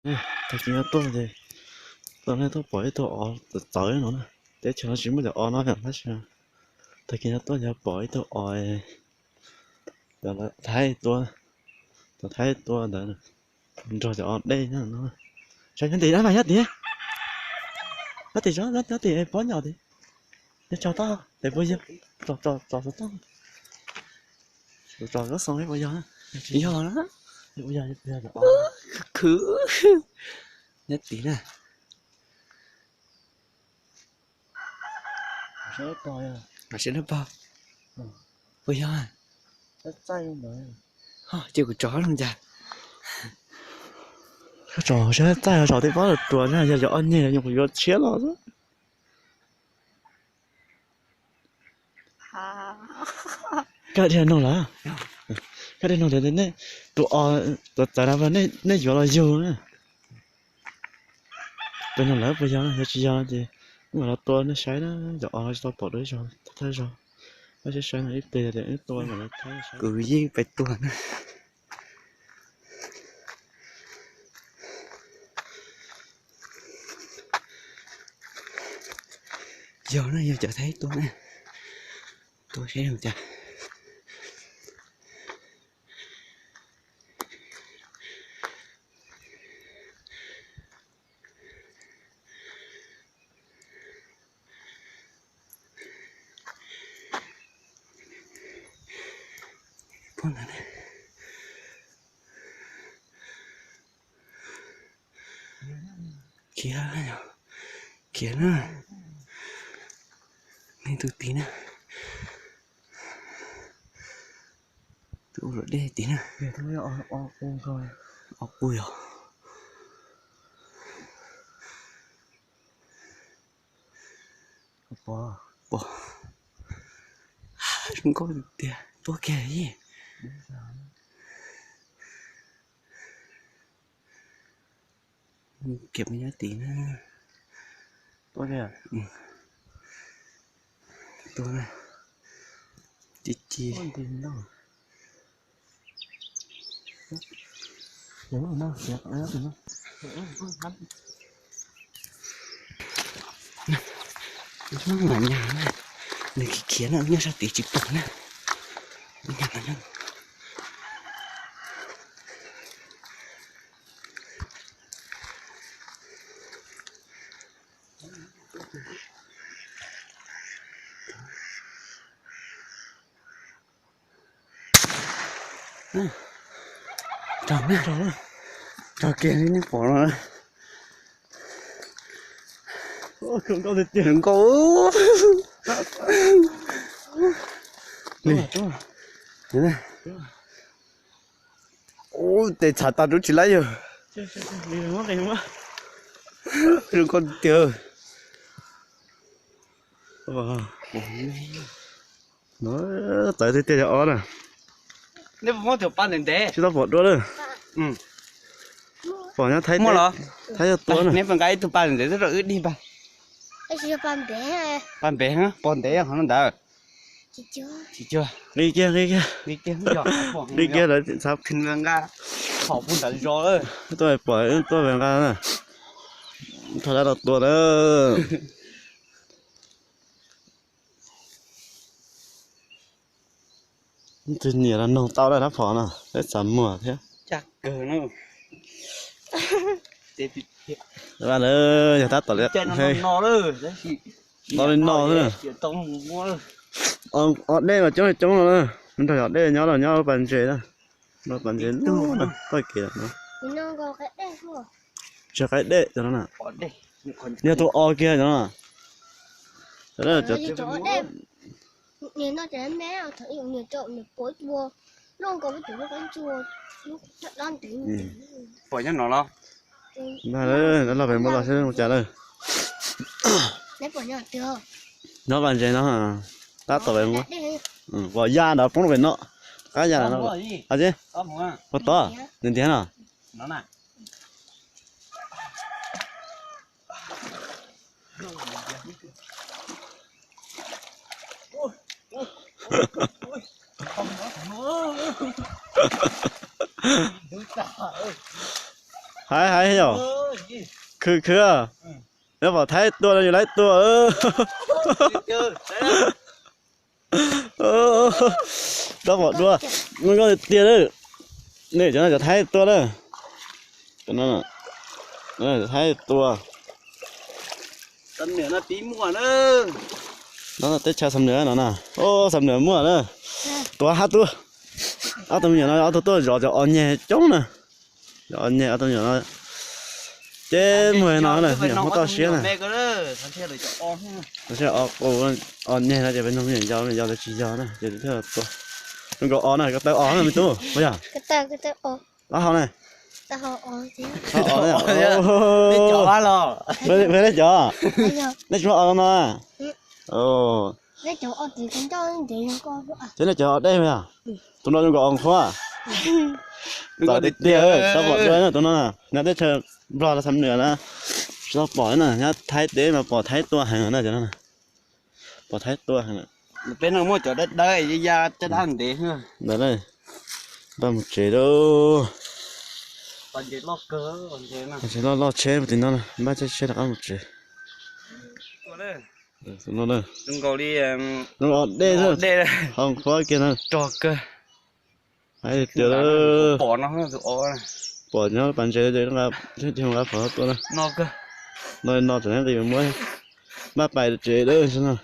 Tag kis no tuaj ces tau nej tuaj pom ib tug os txawv txawv no na. Teb chaws no tsis muaj cov os no yom, tab sis tag kis no tuaj ces pom ib tug os, cov Thaib tua, cov Thaib tua ntawd nrog cov os dej no. Saib nyob tim na, nyob tim, nyob tim zov, nyob tim pob nyom tim. Nyob tso toj, tes puas yog, tso tso tso toj. Tso tso tso xoo puas yog? Yog na. Khwv khwv. Nyob tim na. Sab pog, puas yog? Ces kuv tso zoo cas. Tso sab txaij, tso tej pob ruas na, yog cov os nyeg no kuv yuav tshiab los xwb. Koj dhia no lawm, koj dhia no lawm, tus os txawv txawv no nej yuav los yug na. Tus no lawm puas yog, yog tsis yog ces wb mam los tua nej saib na, cov os tsis tau pom dua ib zaug, thawj zaug. Koj saib saib no ib pliag tias wb tua mam los thaij saib. Kuv yeej pais tua na. Yog na, yog cov Thaib tua na. Tua saib zoo cas. Khiav, khiav na. Nej tus tid na. Tus ua luam dej tid na. Os qus yog. Pom, zoo nkauj tiag, tuaj kiag ib. Kiag mus nyob tid na. Tuaj kiag. Tuaj na. Ci ci. Mas nyas na, nws khiav khiav na, nyob sab tid tsis pom na. Nyas no. Raug na, raug kiag li nej pom no. Nkauj. Ub, tes txhav tag rub tsis laib yog. Zoo nkauj tiag. No, txawv tiag tiag cov os na. Nej puas muab tus pa ntev ntev? Tsis tau pom dua lawm. Pom nyob Thaib los? Thaib yog tua na. Nej puas nqa ib tug pa ntev ntev rau wb dig pa? Pa ntev, pog ntev qhov no ntawd. Nqis kiag, nqis kiag. Nqis kiag lawv txhav. Tuaj pom tuaj nqa na. Thov dab los tua na. Tus niam los noog tau lawm rab phom no, peb xav muag thiab. Yog tab tom li no xwb. Os dej los coob coob no, nrog yog dej nyob los nyob lub pas ntses na. Lub pas ntses toj kev no. Tsis qaib dej cov no na. Yog tus os kiag cov no. Pom nyob no los? Los pem mus los seb mus cas lawm. Nyob pas ntses no, tab tom pem mus. Pom ya ntawd poob rau pem no. Qab ya ntawd no. Ua tod, nws ntiav no. Hais hais yom. Khwv khwv. Nyob pom Thaib tua no yus laib tua. Tab pom dua, zoo nkauj tiag tiag lawm. Nej cov no cov Thaib tua lawm. Cov no, cov Thaib tua. No teb chaws Xam Nwm no na. Ub, Xam Nwm muaj na. Tua hab tuaj. Ob tug me nyuam no ob tug tuaj zov cov os nyeg coob na. Cov os nyeg ob tug me nyuam no. Ces muag no na, me nyuam Hmoob toj siab na. Os nyeg no ces peb noog me nyuam yau, me nyuam yau lawv tsis yog na ces thiaj tua. Zoo nkaus os na, ko taw os na me tub, puas yog? Ob hau na. Os na. Peb cov, nej tsis muaj os no na. Ces nej cov os dej puas yog? Tus no zoo nkaus os qhuav. Txawv tiag tiag, tau pom dua na tus no na. Nyob teb chaws Nplog los Xam Nwm na, tsis tau pom na, nyob Thaib teb mas pom Thaib tua heev na cov no. Pom Thaib tua heev. Peb no muaj cov dawb dawb ya caj dab ntev. Ntawd, npaj mus tsev lauj. Tsev loj loj tsheb puag tim no, npaj tsheb rov qab mus tsev. Tus no, zoo nkaus li, zoo nkaus dej, hau qhuav kiag na. Rog kawg. Hais tias pom nyob pas ntses ces nqa phom tua na. No no tseem nqis muab, npaj pais tsev lawm no.